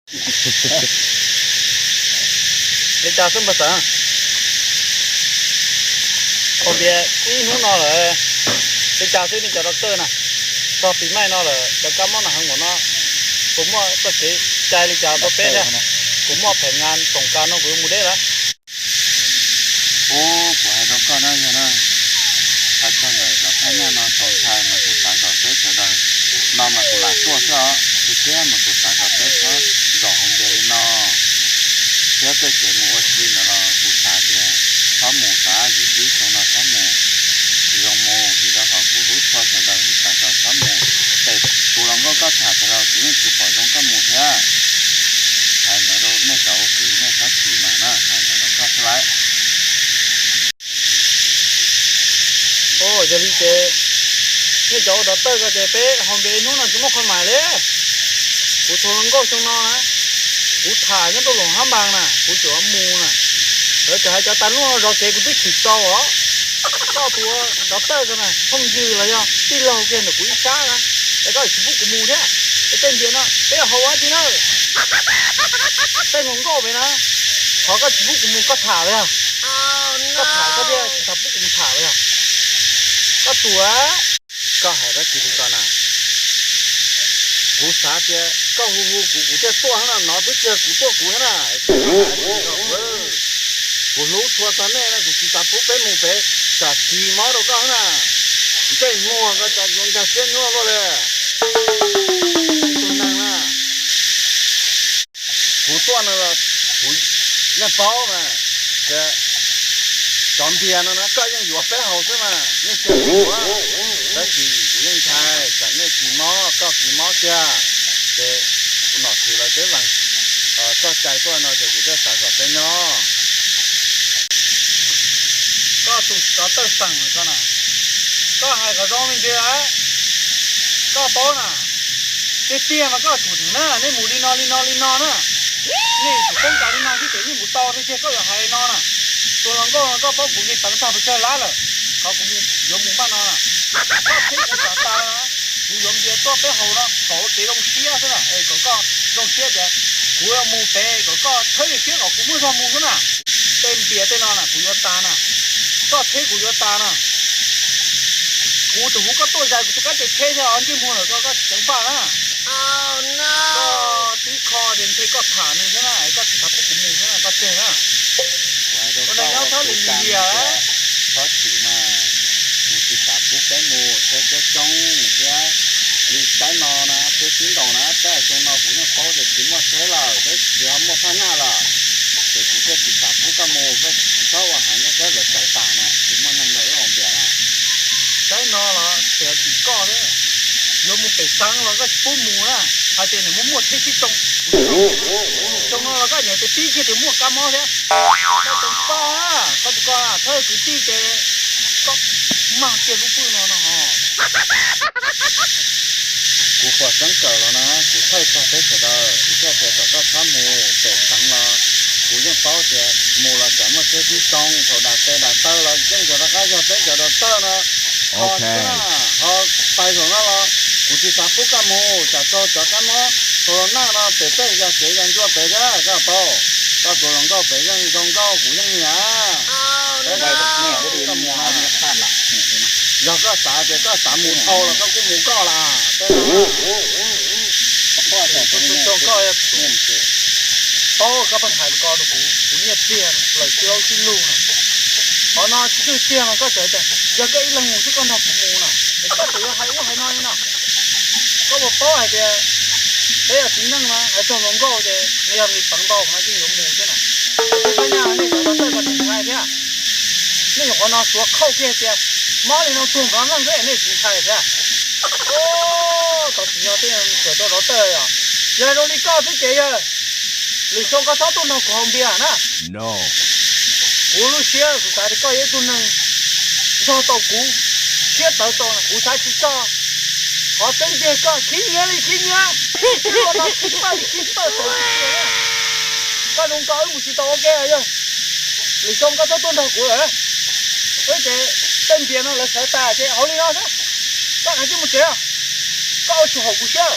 Li cas xwb npawg Xeem? Qhov npias ib hnub no lawm, li cas xwb nej cov doctor na? Txog pis maij no lawm cov kab mob no heev npaum no, puas muaj txoj kev cai li cas rau peb thiab? Kuv muaj pheem ngas xoom kas no kuv yuav mus deb lawm. Ub, kuv hais rau koj na yog na, hais txog ntawm cov thaj nyaj no txaus ntshai mas kuv xav kom peb sawv daws, no mas kuv lam tuaj xwb os, tiag tiag mas kuv xav kom peb txhob zaum hauv npias li no, thiab tej kev mus ua si ntawd los kuv xav tias txhob mus, xav yus tib xyoo no txhob mus, tsis zoo mus, vim rau qhov kuv hlub tshua sawv daws kuv xav kom txhob mus. Ces kuv los nkauj koj tham tas los kuv yeej tsis pom zoo koj mus thiab. Hais ntawd rau nej cov ua kwv nej txhob chim mas na, hais ntawd rau koj xwb lauj. Yog li ces nej cov ua doctor ko ces peb haus npias ib hnub no tsis muaj qhov mais li. Kuv txhua hluas nkauj xyoo no na, kuv tham nyob rau Luam Hab Npas na kuv tseem mus na, lawv tseem hais cov tas lub no zov kev kuv twb chim txaus os. Koj tus ua doctor ko na phooj ywg los yog tij laug kiag ntawm kuv ib sab na, es koj tsis pub kuv mus thiab. Es tej npias no peb yuav haus ua dab tsi na? Tej hluas nkauj pem na, qhov koj tsis pub kuv mus koj tham los yog? Koj tham koj thiaj tsis tau pub kuv mus tham los yog? Koj tuam, koj hais dab tsi li ko na? Kuv xav tias koj hu hu kuv kuv thiaj tuaj no, nov twb tsis yog kuv tuaj kuv thiab na. Kuv hlub tshua txog nej no kuv tsis xav pub peb mus pem, tsam kis mob rau koj thiab na. Ntsej muag ko cas yuav nkag siab nyuaj luaj li. Ib tug neeg na, kuv tuaj no los kuv yeej paub mas, tias cov npias no na koj yeej yuav peb haus xwb mas, yeej tsis yog kuv, tab sis kuv yeej ntshai tsam nej kis mob koj kis mob kiag, ces nom tswv lawv twb vees txoj cai tuaj no ces kuv thiaj xav kom peb nyob. Koj tus doctor Xeem ko na, koj hais kom zoo me ntsis lawm, koj paub na. Tiag tiag mas koj tsum thwm na, nej mus li no li no li no na. Nej tsum poob kas li no xwb ces nej mus tau tiag tiag koj yuav hais li no na. Tus hluas nkauj no koj paub kuv nqis peev tag pes tsawg lab lawm, qhov kuv yuav mus npaj no na. Koj txheb kuv tas tas na, kuv yuav npias tuaj peb haus no kom ua kev zoo siab xwb na, es kom koj zoo siab tias kuv yuav mus pem kom koj txhawb siab kom kuv muaj zog mus xwb na. Tej npias tej no na kuv yuav tas na, koj txheb kuv yuav tas na. Kuv tus huv koj tuaj zais kuv tus kab ces tsheb thiab os, ntsej muag lawm koj tsis ceev faj na. Koj tib qho ces ntshe koj tham nws thiab na, koj tsis xav pub kuv mus thiab na, koj tseg na. Ua neeg nyob txhob lim lim hiam. Txhob chim mas, kuv tsis xav pub peb mus, tsheb coob coob thiab li saib no na, peb sib ntaus na, tab xyoo no kuv yeej paub tias tsis muaj tsheb lawm, peb tsis ho muaj phaj nyaj lawm, ces kuv thiaj tsis xav pub koj mus, koj tsis txhob ua heev koj saib lawv txais tas na, tsis muaj neeg nrog wb haus npias na. Saib no los tseem tim koj thiab, yuav mus pem xeev los koj tsis pub mus na, hais tias nws muaj muaj tsheb sib tsoo, kuv tsis tau mus. Xyoo no los koj nyiam tias pib kiag tias muaj kab mob thiab. Koj ceev faj, koj tus ko txhob kwv tij ces koj mag kiag lub pwj no no. Kuv puas tseeb kawm los na, kuv thaij txog peb sawv daws, kuv thiaj tias kom koj txhob mus pem xeev los. Kuv yeej paub tias mus los tsam muaj tsheb sib tsoo, thaum dam tes dam taw los yeej yog rov qab yog peb cov doctor no. Ho pais zaum no los kuv tsis xav pub koj mus, tsam raug cov kab mob corona no pem tej yog kev yog ncua pem thiab koj paub. Koj tus hluas nkauj pem yeej zoo nkauj kuv yeej nyiam. Peb tsis xav pub koj mus na. Yog koj xav tias koj xav mus dhau los koj kuj mus koj las. Tej no paub koj pheej hais li ko rau kuv, kuv nyiaj txiag plaws sib laub sib lug na. Qhov no tsis tsuj tiag mas koj tseem tias yog koj ib leeg mus xwb koj nrog kuv mus na, es koj tseem yuav hais ub hais no li no. Koj puas paub hais tias peb yog txiv neej mas hais txog hluas nkauj ces nws yog nqis peev ntau no yeej yuav mus thiab na. Es tej phab nyaj nej cov doctor ko tseem ntshai thiab. Nej nyuam qhuav no suav khauj kiag tias mob li no tuag nrov nqeej xwb nej tsis ntshai thiab. Ov, tau tsis yog tej kawm tau doctor yog, yog zoo li koj xwb ces yog lwm xyoo koj txhob tuaj nrog kuv haus npias na. Kuv lub siab kuv xav tias koj yog ib tug neeg nrog tau kuv, siab tawv tau no kuv xav tsis txog. Qhov tseeb tiag koj khib nyiab li khib nyiab, ua no khib pawj li khib pawj xav tsis tiag na. Koj zoo nkaus wb mus tsis tau ua ke yog, lwm xyoo koj txhob tuaj nrog kuv lawm. Wb ces tej npias no lawv sawv tas ces hauv li no xwb, koj kav tsij mus tsev, koj ua tsis haum kuv siab.